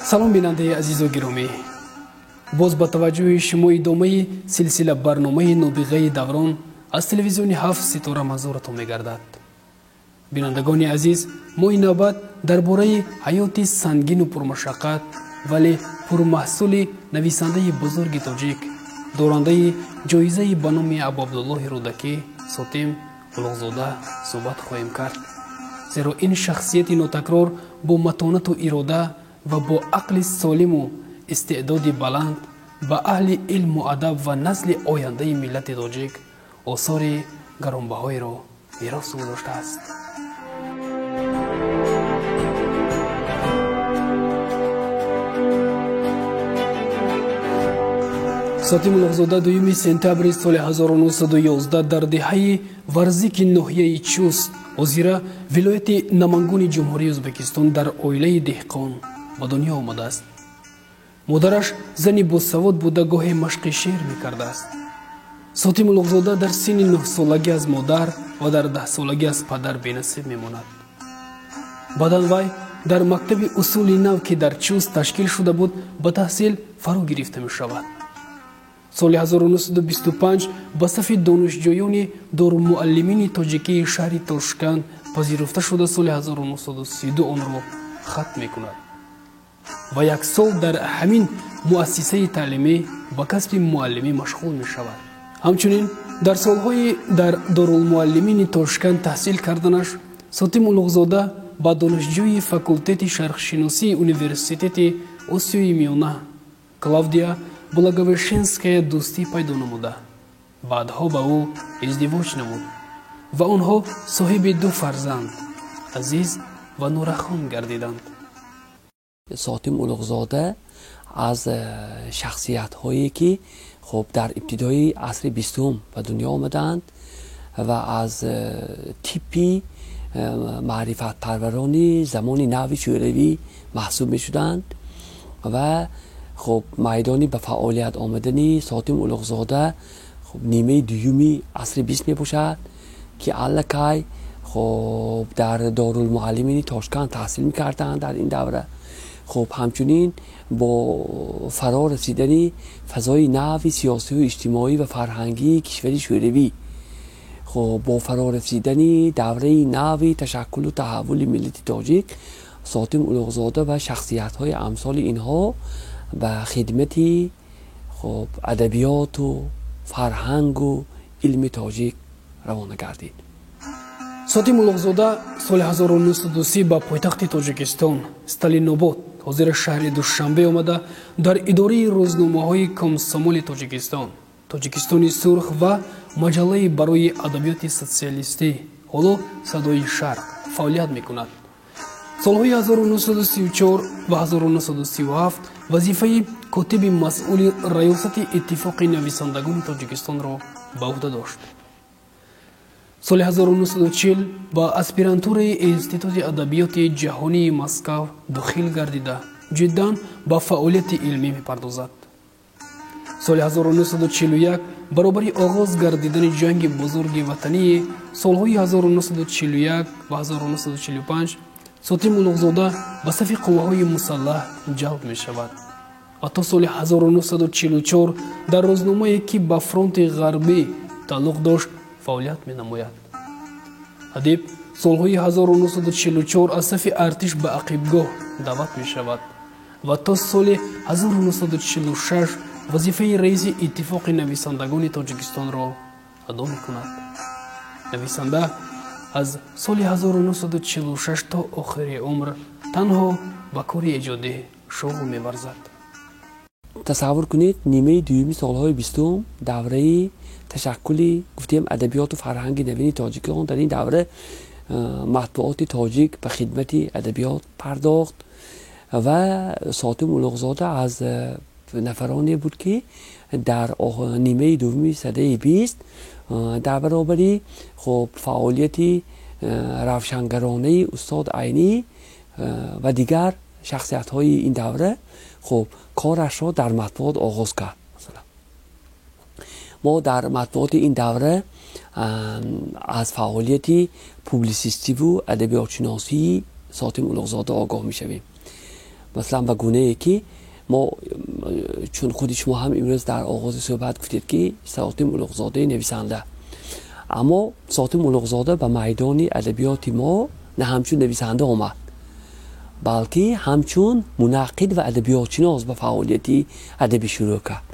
Салом, бинандаи азизу гиромӣ. Боз ба таваҷҷӯҳи шумо идомаи силсила барномаи «Нобиғаи даврон» аз телевизиони «Ҳафт ситора» манзуратон мегардад. Бинандагони азиз, мо ин навбат дар бораи ҳаёти сангину пурмашаққат, вале пурмаҳсули нависандаи бузурги тоҷик, дорандаи ҷоизаи ба номи Абуабдуллоҳи Рӯдакӣ, Сотим Улуғзода суҳбат хоҳем кард. Зеро ин шахсияти нотакрор бо матонату ирода ва бо ақли солиму истеъдоди баланд ба аҳли илму адаб ва насли ояндаи миллати тоҷик осори гаронбаҳоеро мерос гузоштааст. Сотим Улуғзода 2 сентябри соли 1911 дар деҳаи Варзики ноҳияи Чуст, ҳозира вилояти Намангони Ҷумҳурии Ӯзбекистон, дар оилаи деҳқон ба дунё омадааст. Модараш зани босавод буда, гоҳе машқи шеър мекардааст. Сотим Улуғзода дар синни 9-солагӣ аз модар ва дар 10-солагӣ аз падар бенасиб мемонад. Баъдан вай дар мактаби усули нав, ки дар Чуст ташкил шуда буд, ба таҳсил фаро гирифта мешавад. Соли 1925 ба сафи донишҷӯёни дорулмуаллимини тоҷикии шаҳри Тошканд пазируфта шуда, соли 1932 онро хатм мекунад ва як сол дар ҳамин муассисаи таълимӣ ба касби муаллимӣ машғул мешавад. Ҳамчунин дар солҳои дар дорулмуаллимини Тошканд таҳсил карданаш Сотим Улуғзода ба донишҷӯи факултети шарқшиносии Университети Осиёи Миёна Клавдия Благовещенская дӯстӣ пайдо намуда, баъдҳо ба ӯ издивоҷ намуд ва онҳо соҳиби ду фарзанд, Азиз ва Нурахон, гардиданд. Сотим Улуғзода аз шахсиятҳое ки хуб дар ибтидои асри бистум ба дунё омадаанд ва аз типи маърифатпарварони замони нави шӯравӣ маҳсуб мешуданд. Ва хуб майдони ба фаъолият омадани Сотим Улуғзода хуб нимаи дуюми асри бист мебошад, ки аллакай хуб дар дорулмуаллимини Тошканд таҳсил мекарданд дар ин давра. Хуб ҳамчунин бо фаро расидани фазои нави сиёсию иҷтимоӣ ва фарҳангии кишвари шӯравӣ, хуб бо фаро расидани давраи нави ташаккулу таҳаввули миллати тоҷик, Сотим Улуғзода ва шахсиятҳои амсоли инҳо ба хидмати хуб адабиёту фарҳангу илми тоҷик равона гардид. Сотим Улуғзода соли 1930 ба пойтахти Тоҷикистон, Сталинобод, ҳозира шаҳри Душанбе, омада, дар идораи рӯзномаҳои Комсомоли Тоҷикистон, Тоҷикистони сурх ва маҷаллаи барои адабиёти социалистӣ, ҳоло Садои Шарқ, фаъолият мекунад. Солҳои 1934 ва 1937 вазифаи котиби масъули раёсати Иттифоқи нависандагони Тоҷикистонро ба ӯҳда дошт. Соли 1940 ба аспирантураи Институти адабиёти ҷаҳонии Москав дохил гардида, ҷиддан ба фаъолияти илмӣ мепардозад. Соли 1941 баробари оғоз гардидани ҷанги бузурги ватании солҳои 1941 ва 1945 Сотим Улуғзода ба сафи қувваҳои мусаллаҳ ҷалб мешавад ва то соли 1944 дар рӯзномае, ки ба фронти ғарбӣ тааллуқ дошт, фаъолият менамояд. Адиб солҳои 1944 аз сафи артиш ба ақибгоҳ даъват мешавад ва то соли 1946 вазифаи раиси Иттифоқи нависандагони Тоҷикистонро адо мекунад. Нависанда аз соли 1946 то охири умр танҳо ба кори эҷодӣ шуғл меварзад. Тасаввур кунед, нимаи дуюми солҳои бистум, давраи ташаккули, гуфтем, адабиёту фарҳанги навини тоҷикон. Дар ин давра матбуоти тоҷик ба хидмати адабиёт пардохт ва Сотим Улуғзода аз нафароне буд, ки дар нимаи дуввуми садаи бист дар баробари хуб фаъолияти равшангаронаи устод Айнӣ ва дигар шахсиятҳои ин давра хуб корашро дар матбуот оғоз кард. Масалан, мо дар матбуоти ин давра аз фаъолияти публисистиву адабиётшиносии Сотим Улуғзода огоҳ мешавем. Масалан, ба гунае ки мо, чун худи шумо ҳам имрӯз дар оғози суҳбат гуфтед, ки Сотим Улуғзодаи нависанда, аммо Сотим Улуғзода ба майдони адабиёти мо на ҳамчун нависанда омад, балки ҳамчун мунаққид ва адабиётшинос ба фаъолияти адабӣ шурӯъ кард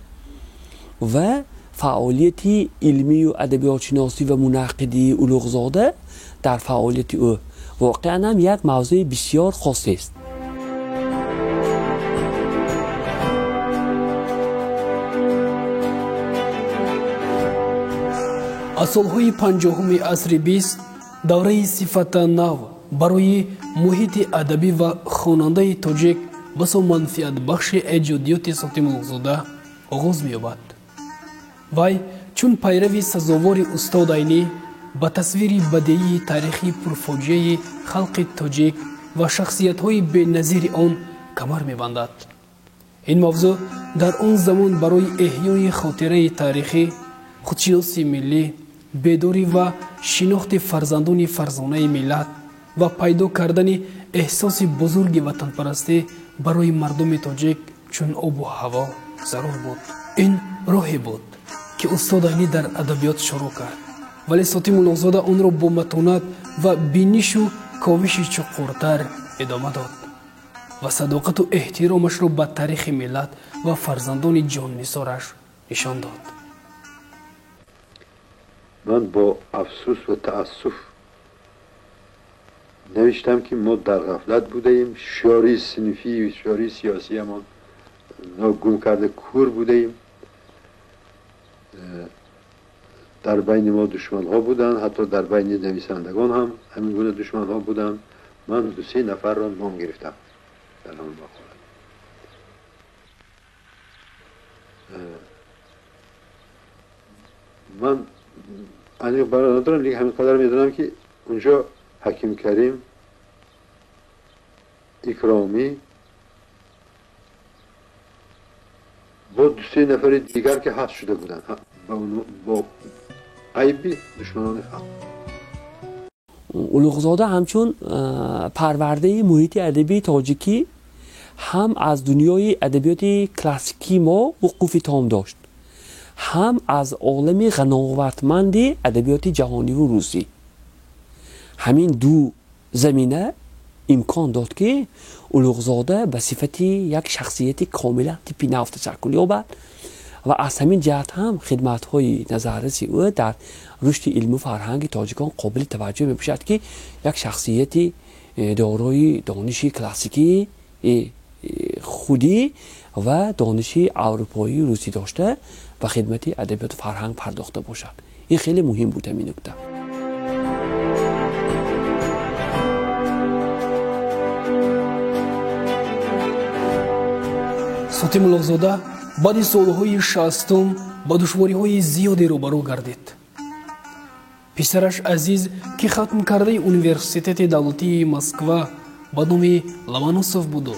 ва фаъолияти илмию адабиётшиносӣ ва мунаққидии Улуғзода дар фаъолияти ӯ воқеан ҳам як мавзӯи бисёр хосест. Аз солҳои 50-уми асри 20 давраи сифата нав барои муҳити адабӣ ва хонандаи тоҷик басо манфиатбахши эҷодиёти Сотим Улуғзода оғоз меёбад. Вай чун пайрави сазовори устод Айнӣ ба тасвири бадеии таърихи пурфоҷиаи халқи тоҷик ва шахсиятҳои беназири он камар мебандад. Ин мавзӯъ дар он замон барои эҳёи хотираи таърихӣ, худшиноси миллӣ, бедорӣ ва шинохти фарзандони фарзонаи миллат ва пайдо кардани эҳсоси бузурги ватанпарастӣ барои мардуми тоҷик чун обу ҳаво зарур буд. Ин роҳе буд, ки устод Айнӣ дар адабиёт шурӯъ кард, вале Сотим Улуғзода онро бо матонат ва бинишу ковиши чуқуртар идома дод ва садоқату эҳтиромашро ба таърихи миллат ва фарзандони ҷоннисораш нишон дод. Ман бо афсӯс ва таассуф навиштам, ки мо дар ғафлат будаем, шиёри синфӣ, шиёри сиёсиамон гум карда, кур будаем. Дар байни мо душманҳо буданд, ҳатто дар байни нависандагон ҳам ҳамин гуна душманҳо буданд. Ман 2-3 нафарро ном гирифтам дар ҳамон мақола. Ман аниқ баён надорам, лекин ҳамин қадар медонам, ки унҷо Ҳаким Карим, Икромӣ бо 2-3 нафари дигар, ки ҳабс шуда буданд бо айби душманони халқ. Улуғзода ҳамчун парвардаи муҳити адабии тоҷикӣ ҳам аз дунёи адабиёти классикии мо вуқуфи том дошт, ҳам аз олами ғановатманди адабиёти ҷаҳониву русӣ. Ҳамин ду замина имкон дод, ки Улуғзода ба сифати як шахсияти комилан типи нав ташаккул ёбад ва аз ҳамин ҷиҳат ҳам хидматҳои назарраси ӯ дар рушди илму фарҳанги тоҷикон қобили таваҷҷӯҳ мебошад, ки як шахсияти дорои дониши классикӣ худӣ ва дониши аврупоию русӣ дошта ба хидмати адабиёту фарҳанг пардохта бошад. Ин хеле муҳим буд, ҳамин нукта. Сотим Улуғзода баъди солҳои 60-ум ба душвориҳои зиёде рӯбарӯ гардид. Писараш Азиз, ки хатмкардаи университети давлатии Москва ба номи Ломоносов буду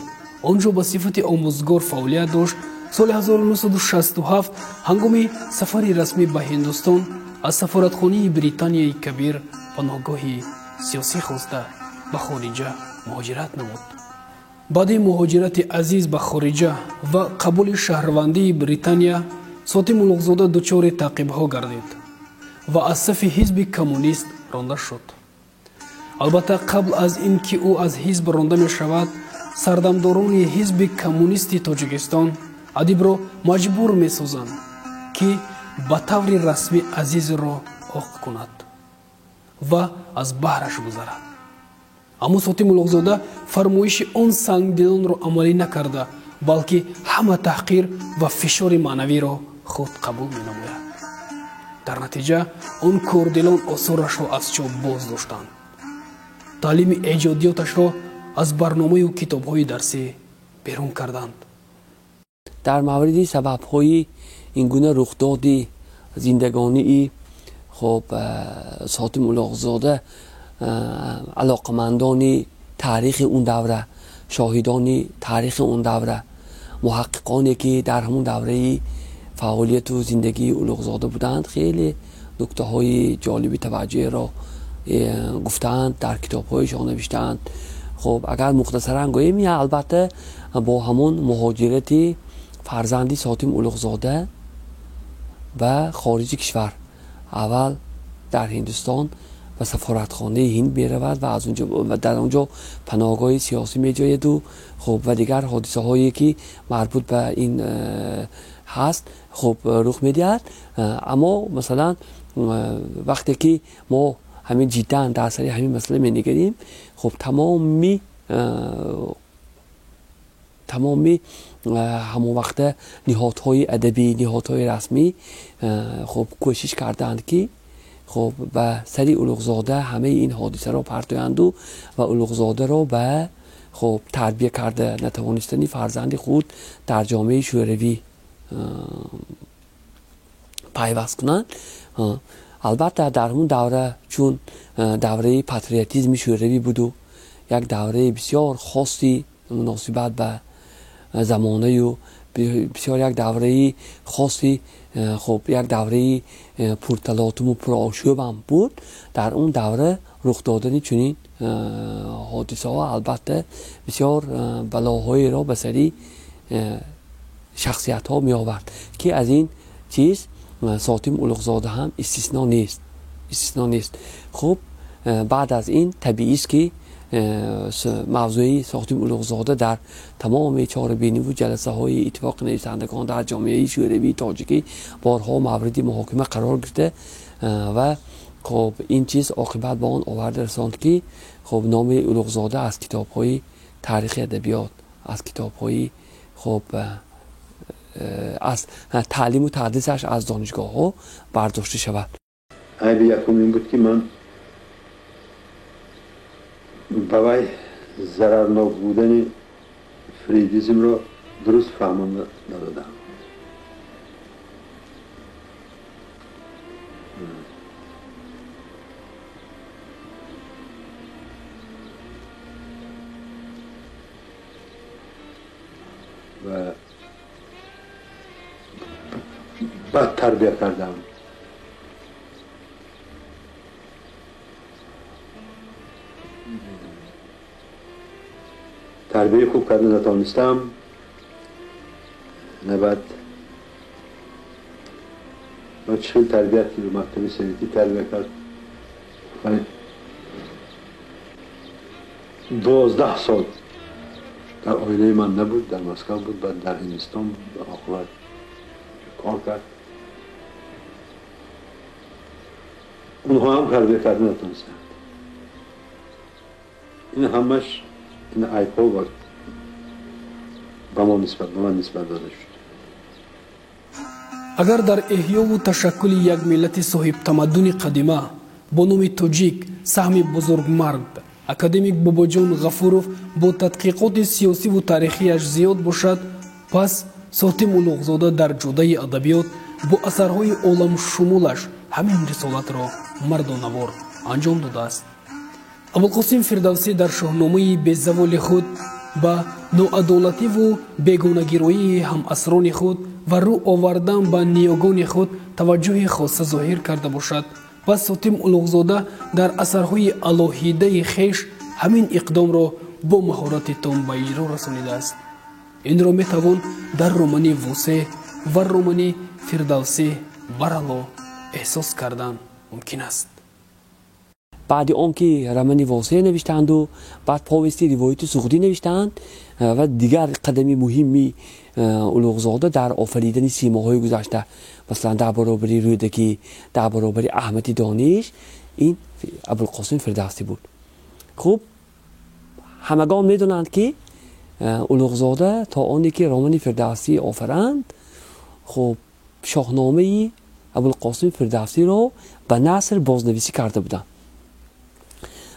он ҷо ба сифати омӯзгор фаъолият дошт, соли 1967 ҳангоми сафари расмӣ ба Ҳиндустон аз сафоратхонаи Британияи Кабир паноҳгоҳи сиёсӣ хоста ба хориҷа муҳоҷират намуд. Баъди муҳоҷирати Азиз ба хориҷа ва қабули шаҳрвандии Британия, Сотим Улуғзода дучори таъқибҳо гардид ва аз сафи ҳизби коммунист ронда шуд. Албатта, қабл аз ин ки ӯ аз ҳизб ронда мешавад, сардамдорони ҳизби коммунисти Тоҷикистон адибро маҷбур месозанд, ки ба таври расмӣ Азизро оқ кунад ва аз баҳраш гузарад. Аммо Сотим Улуғзода фармоиши он сангдилонро амалӣ накарда, балки ҳама таҳқир ва фишори маънавиро худ қабул менамояд. Дар натиҷа он кордилон осорашро аз чоп боз доштанд, таълими эҷодиёташро аз барномаю китобҳои дарсӣ берун карданд. Дар мавриди сабабҳои ин гуна рухдоди зиндагонии хоб Сотим Улуғзода алоқамандони таърихи он давра, шоҳидони таърихи он давра, муҳаққиқоне ки дар ҳамон давраи фаъолияту зиндагии Улуғзода буданд, хеле нуктаҳои ҷолиби таваҷҷӯҳеро гуфтаанд, дар китобҳояшон навиштаанд. Хуб, агар мухтасаран гӯем, я албатта бо ҳамон муҳоҷирати фарзанди Сотим Улуғзода ба хориҷи кишвар, аввал дар Ҳиндустон ба сафоратхонаи Ҳинд меравад ва аз онҷо дар онҷо паноҳгоҳи сиёсӣ меҷояду хуб ва дигар ҳодисаҳое ки марбут ба ин ҳаст, хуб рух медиҳад. Аммо масалан вақте ки мо ҳамин ҷиддан дар сари ҳамин масъала менигарем, хуб тамоми ҳамон вақта ниҳодҳои адабӣ, ниҳодҳои расмӣ хуб кӯшиш карданд ки хуб ба сари Улуғзода ҳамаи ин ҳодисаро партоянду ва Улуғзодаро ба хуб тарбия карда натавонистани фарзанди худ дар ҷомеаи шӯравӣ пайваст кунанд. Албатта дар ҳамон давра, чун давраи патриотизми шӯравӣ буду як давраи бисёр хоси муносибат ба замонаю бисёр як давраи хоси, хуб як давраи пурталотуму пурошӯбам буд, дар он давра рух додани чунин ҳодисаҳо албатта бисёр балоҳоеро ба сари шахсиятҳо меовард, ки аз ин чиз Сотим Улуғзода ҳам истисно нест. Хуб, баъд аз ин табиист ки мавзӯи Сотим Улуғзода дар тамоми чорабиниву ҷаласаҳои иттифоқи нависандагон дар ҷомеаи шӯравии тоҷикӣ борҳо мавриди муҳокима қарор гирифта ва хуб ин чиз оқибат ба он оварда расонд ки хуб номи Улуғзода аз китобҳои таърихи адабиёт, аз китобҳои хуб аз таълиму тадрисаш аз донишгоҳҳо бардошта шавад. Айби якум ин буд ки ман ба вай зарарнок будани фрейдизмро дуруст фаҳмонда надодам. Ва бад тарбия кардам. Тарбияи хуб карда натавонистам. Набад ва чӣ хел тарбият ки мактаби советӣ тарбия кард, 12 сол дар оилаи ман набуд, дар Москва буд, баъд дар Ҳиндустон буд, ба оқибат кор кард. Онҳо ҳам тарбия карда натавонистанд. Ин ҳамаш ин айбҳо ба мо нисбат, ба ман нисбат дода шуд. Агар дар эҳёву ташаккули як миллати соҳибтамаддуни қадима бо номи тоҷик саҳми бузургмард академик Бобоҷон Ғафуров бо тадқиқоти сиёсиву таърихиаш зиёд бошад, пас Сотим Улуғзода дар ҷодаи адабиёт бо асарҳои оламшумулаш ҳамин рисолатро мардонавор анҷом додааст. Абулқосим Фирдавсӣ дар шоҳномаи безаволи худ ба ноадолативу бегонагироии ҳамасрони худ ва рӯ овардан ба ниёгони худ таваҷҷӯҳи хоса зоҳир карда бошад, пас Сотим Улуғзода дар асарҳои алоҳидаи хеш ҳамин иқдомро бо маҳорати том ба иҷро расонидааст. Инро метавон дар романи Восеъ ва романи Фирдавсӣ барало эҳсос кардан мумкин аст. Баъди он ки романи Восеъ навиштанду баъд повести ривояти суғдӣ навиштанд ва дигар қадами муҳими Улуғзода дар офаридани симоҳои гузашта, масалан дар баробари Рӯдакӣ, дар баробари Аҳмади Дониш, ин Абулқосим Фирдавсӣ буд. Хуб, ҳамагон медонанд ки Улуғзода то оне ки романи Фирдавсӣ офаранд, хуб шоҳномаи Абулқосим Фирдавсиро ба наср бознависӣ карда буданд.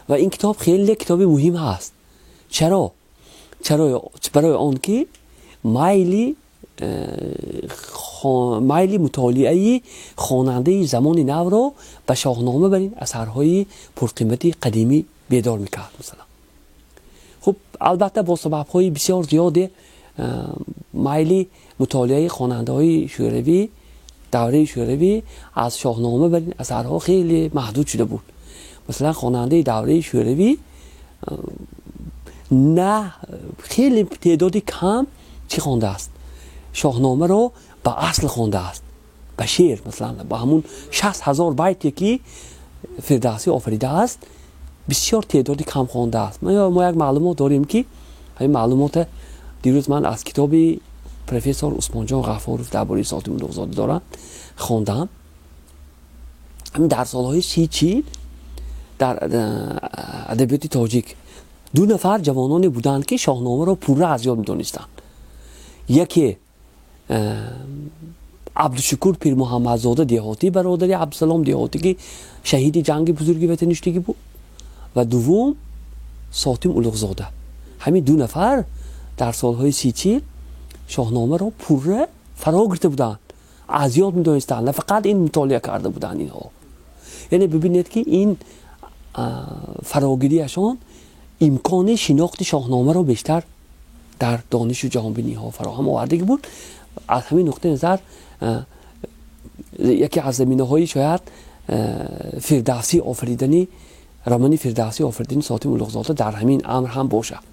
Ва ин китоб хеле китоби муҳим ҳаст. Чаро? Чаро? Барои он ки майли мутолиаи хонандаи замони навро ба шоҳнома бар ин асарҳои пурқимати қадимӣ бедор мекард. Масалан, хуб, албатта бо сабабҳои бисёр зиёде майли мутолиаи хонандаҳои шӯравӣ, давраи шӯравӣ аз шоҳнома бар ин асарҳо хеле маҳдуд шуда буд. Масалан, хонандаи давраи шӯравӣ На хеле теъдоди кам чӣ хондааст? Шоҳномаро ба асл хондааст, ба шеър, масалан, ба ҳамун 60 000 байте ки Фирдавсӣ офаридааст, бисёр теъдоди кам хондааст. Мо як маълумот дорем, ки ҳамин маълумота дирӯз ман аз китоби профессор Усмонҷон Ғафуров дар бораи Сотим Улуғзода дорам хондам. Ҳамин дар солҳои 30-40 дар адабиёти тоҷик ду нафар ҷавононе буданд, ки Шоҳномаро пурра аз ёд медонистанд. Яке Абдушукур Пирмуҳаммадзода Деҳотӣ, бародари Абдусалом Деҳотӣ, ки шаҳиди ҷанги бузурги ватаништагӣ буд, ва дуввум Сотим Улуғзода. Ҳамин ду нафар дар солҳои 30-40 Шоҳномаро пурра фаро гирифта буданд, аз ёд медонистанд, на фақат ин, мутолиа карда буданд инҳо. Яъне бибинед, ки ин фарогириашон имкони шинохти Шоҳномаро бештар дар донишу ҷаҳонбиниҳо фароҳам овардагӣ буд. Аз ҳамин нуқтаи назар яке аз заминаҳои шояд Фирдавсӣ офаридани романи Фирдавсӣ офаридани Сотим Улуғзода дар ҳамин амр ҳам бошад.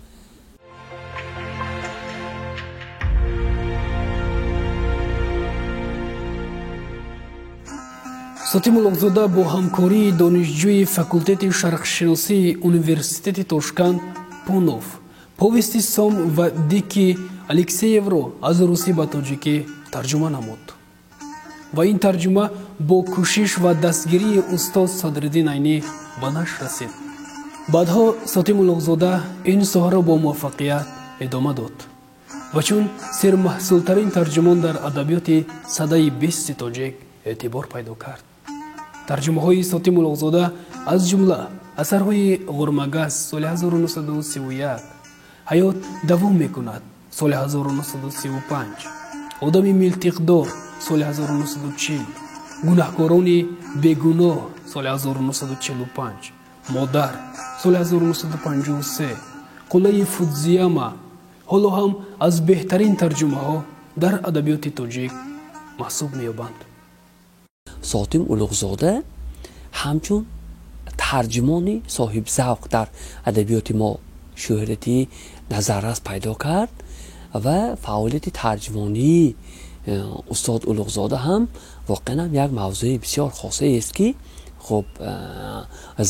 Сотим Улуғзода бо ҳамкории донишҷӯи факултети шарқшиносии университети Тошканд Пунов повести «Сом ва Дики» Алексеевро аз русӣ ба тоҷикӣ тарҷума намуд ва ин тарҷума бо кӯшиш ва дастгирии устод Садриддин Айнӣ ба нашр расид. Баъдҳо Сотим Улуғзода ин соҳаро бо муваффақият идома дод ва чун сермаҳсултарин тарҷумон дар адабиёти садаи бисти тоҷик эътибор пайдо кард. Тарҷумаҳои Сотим Улуғзода, аз ҷумла асарҳои «Ғурмагаз» соли 1931, «Ҳаёт давом мекунад» соли 1935, «Одами милтиқдор» соли 1940, «Гунаҳкорони бегуноҳ» соли 1945, «Модар» соли 1953, «Қуллаи Фудзияма» ҳоло ҳам аз беҳтарин тарҷумаҳо дар адабиёти тоҷик маҳсуб меёбанд. Сотим Улуғзода ҳамчун тарҷумони соҳибзавқ дар адабиёти мо шӯҳрати назаррас пайдо кард ва фаъолияти тарҷумонии устод Улуғзода ҳам воқеан ҳам як мавзӯи бисёр хосаест, ки хуб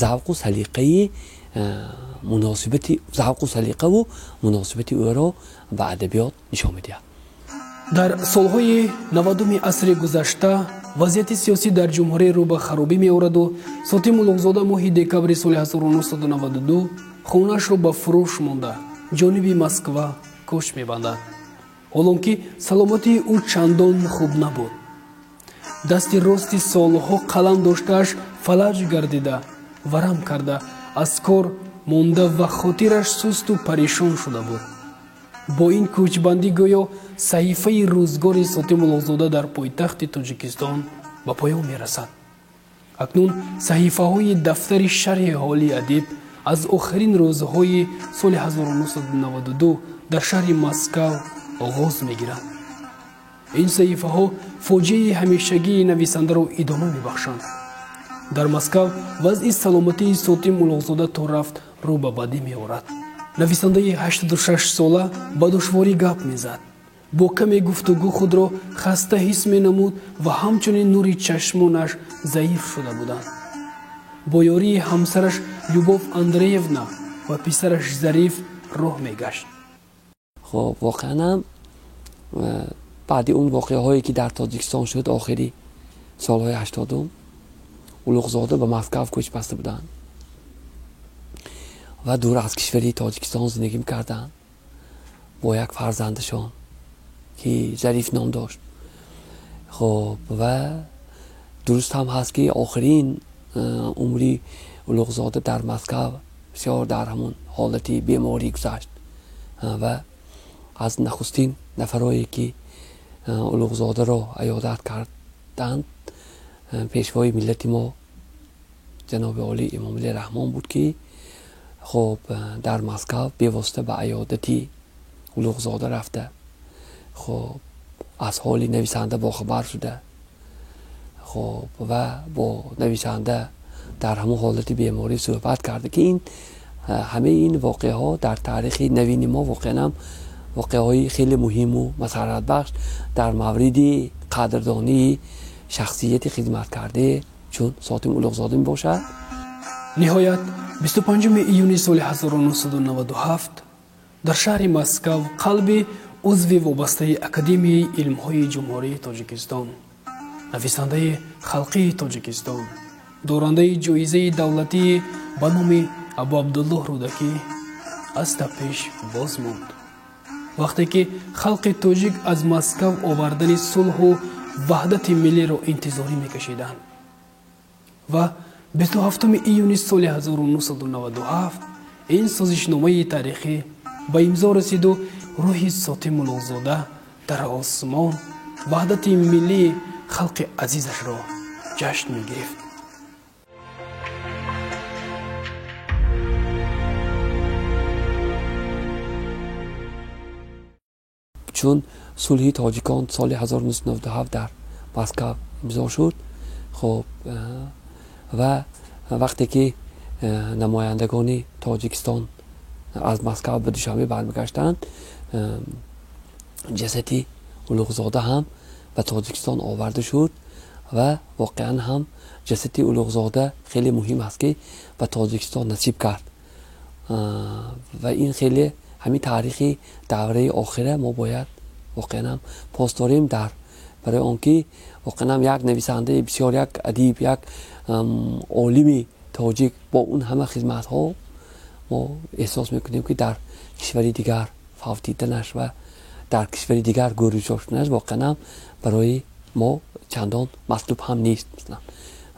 завқу салиқаи муносибати завқу салиқаву муносибати ӯро ба адабиёт нишон медиҳад. Дар солҳои 90-уми асри гузашта вазъияти сиёсӣ дар ҷумҳурӣ рӯ ба харобӣ меораду Сотим Улуғзода моҳи декабри соли 1992 хонаашро ба фурӯш монда, ҷониби Москва кӯч мебандад, ҳолон ки саломатии ӯ чандон хуб набуд. Дасти рости солҳо қалам доштааш фалаҷ гардида, варам карда, аз кор монда ва хотираш сусту паришон шуда буд. Бо ин кӯчбандӣ гӯё саҳифаи рӯзгори Сотим Улуғзода дар пойтахти Тоҷикистон ба поён мерасад. Акнун саҳифаҳои дафтари шарҳи ҳоли адиб аз охирин рӯзҳои соли 1992 дар шаҳри Москав оғоз мегиранд. Ин саҳифаҳо фоҷиаи ҳамешагии нависандаро идома мебахшанд. Дар Москав вазъи саломатии Сотим Улуғзода то рафт рӯ ба бадӣ меорад. Нависандаи 86-сола ба душворӣ гап мезад, бо каме гуфтугӯ худро хаста ҳис менамуд ва ҳамчунин нури чашмонаш заиф шуда буданд. Бо ёрии ҳамсараш Любов Андреевна ва писараш Зариф роҳ мегашт. Хоб, воқеанам баъди он воқеаҳое, ки дар Тоҷикистон шуд, охири солҳои 80-ум Улуғзода ба Москав кӯч баста буданд ва дур аз кишвари Тоҷикистон зиндагӣ мекарданд бо як фарзандашон, ки Зариф ном дошт. Хоб, ва дуруст ҳам ҳаст, ки охирин умри Улуғзода дар Москав бисёр дар ҳамон ҳолати беморӣ гузашт ва аз нахустин нафарое, ки Улуғзодаро аёдат карданд, пешвои миллати мо ҷаноби олӣ Эмомалӣ Раҳмон буд, ки хоб дар Москав бевосита ба аёдати Улуғзода рафта, хоб аз ҳоли нависанда бохабар шуда, хоб ва бо нависанда дар ҳамон ҳолати беморӣ суҳбат карда, ки ин Ҳамаи ин воқеаҳо дар таърихи навини мо воқеан ҳам воқеаҳои хеле муҳиму масарратбахш дар мавриди қадрдонии шахсияти хизматкарде чун Сотим Улуғзода мебошад. Ниҳоят 25 июни соли 1997 дар шаҳри Москав қалби узви вобастаи Академияи илмҳои Ҷумҳурии Тоҷикистон, нависандаи халқии Тоҷикистон, дорандаи ҷоизаи давлатии ба номи Абу Абдуллоҳ Рӯдакӣ аз тапиш боз монд. Вақте ки халқи тоҷик аз Москав овардани сулҳу ваҳдати миллиро интизорӣ мекашиданд ва 27 июни соли 1997 ин созишномаи таърихӣ ба имзо расиду рӯҳи Сотим Улуғзода дар осмон ваҳдати миллии халқи азизашро ҷашн мегирифт. Чун сулҳи тоҷикон соли 1997 дар Москав имзо шуд, хоб ва вақте ки намояндагони Тоҷикистон аз Москав ба Душанбе бармегаштанд, ҷасади Улуғзода ҳам ба Тоҷикистон оварда шуд ва воқеан ҳам ҷасади Улуғзода хеле муҳим аст, ки ба Тоҷикистон насиб кард ва ин хеле ҳамин таърихи давраи охира мо бояд воқеан ҳам пос дорем дар барои он ки воқеан ҳам як нависандаи бисёр, як адиб, як олими тоҷик бо он ҳама хизматҳо мо эҳсос мекунем, ки дар кишвари дигар фавтиданаш ва дар кишвари дигар гӯрҷо шуданаш воқеан ҳам барои мо чандон матлуб ҳам нест.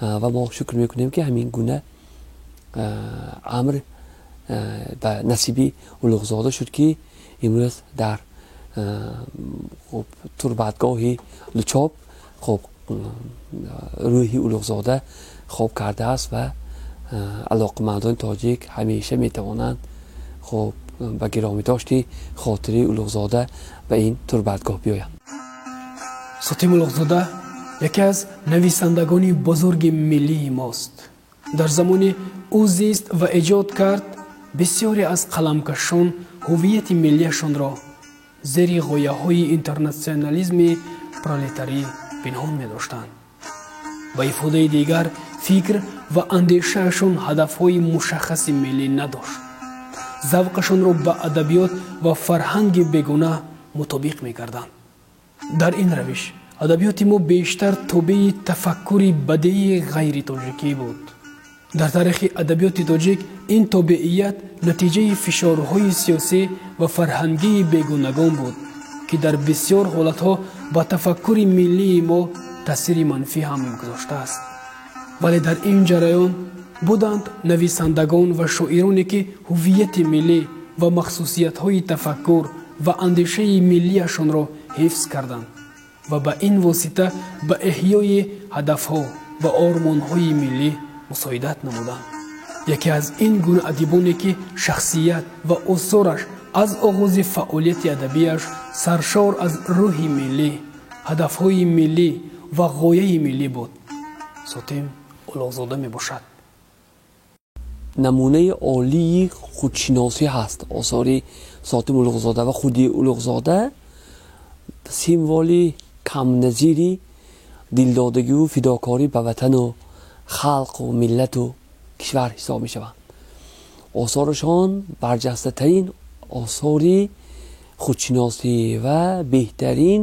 Ва мо шукр мекунем, ки ҳамин гуна амр ба насиби Улуғзода шуд, ки имрӯз дар турбатгоҳи Лучоб хоб рӯҳи Улуғзода хоб кардааст ва алоқамандони тоҷик ҳамеша метавонанд хоб ба гиромидошти хотираи Улуғзода ба ин турбатгоҳ биёянд. Сотим Улуғзода яке аз нависандагони бузурги миллии мост. Дар замони ӯ зист ва эҷод кард, бисёре аз қаламкашон ҳуввияти миллиашонро зери ғояҳои интернатсионализми пролетарӣ пинҳон медоштанд. Ба ифодаи дигар, фикр ва андешаашон ҳадафҳои мушаххаси миллӣ надошт. Завқашонро ба адабиёт ва фарҳанги бегона мутобиқ мекарданд. Дар ин равиш адабиёти мо бештар тобеи тафаккури бадеи ғайритоҷикӣ буд. Дар таърихи адабиёти тоҷик ин тобеият натиҷаи фишорҳои сиёсӣ ва фарҳангии бегонагон буд, ки дар бисёр ҳолатҳо ба тафаккури миллии мо таъсири манфӣ ҳам гузоштааст. Вале дар ин ҷараён буданд нависандагон ва шоироне, ки ҳуввияти миллӣ ва махсусиятҳои тафаккур ва андешаи миллиашонро ҳифз карданд ва ба ин восита ба эҳёи ҳадафҳо ва ормонҳои миллӣ мусоидат намуданд. Яке аз ин гуна адибоне, ки шахсият ва осораш аз оғози фаъолияти адабиаш саршор аз рӯҳи миллӣ, ҳадафҳои миллӣ ва ғояи миллӣ буд, Сотим Улуғзода мебошад. Намунаи олии худшиносӣ ҳаст осори Сотим Улуғзода ва худи Улуғзода символи камназири дилдодагиву фидокорӣ ба ватану халқу миллату кишвар ҳисоб мешаванд. Осорашон барҷастатарин осори худшиносӣ ва беҳтарин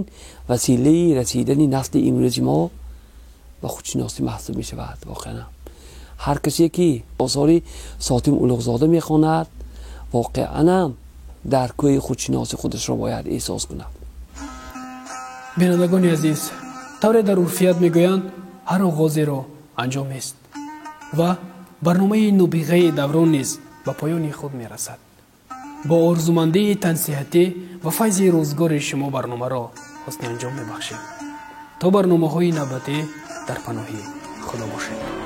василаи расидани насли имрӯзи мо ба худшиносӣ маҳсуб мешавад. Воқеан ҳар касе ки осори Сотим Улуғзода мехонад, воқеанам дар кӯи худшиносӣ худашро бояд эҳсос кунад. Бинандагони азиз, тавре дар урфият мегӯянд, ҳар оғозеро анҷомест ва барномаи нобиғаи даврон низ ба поёни худ мерасад. Бо орзумандии тансиҳатӣ ва файзи рӯзгори шумо барномаро ҳусни анҷом мебахшем. То барномаҳои навбатӣ дар паноҳи Худо бошед.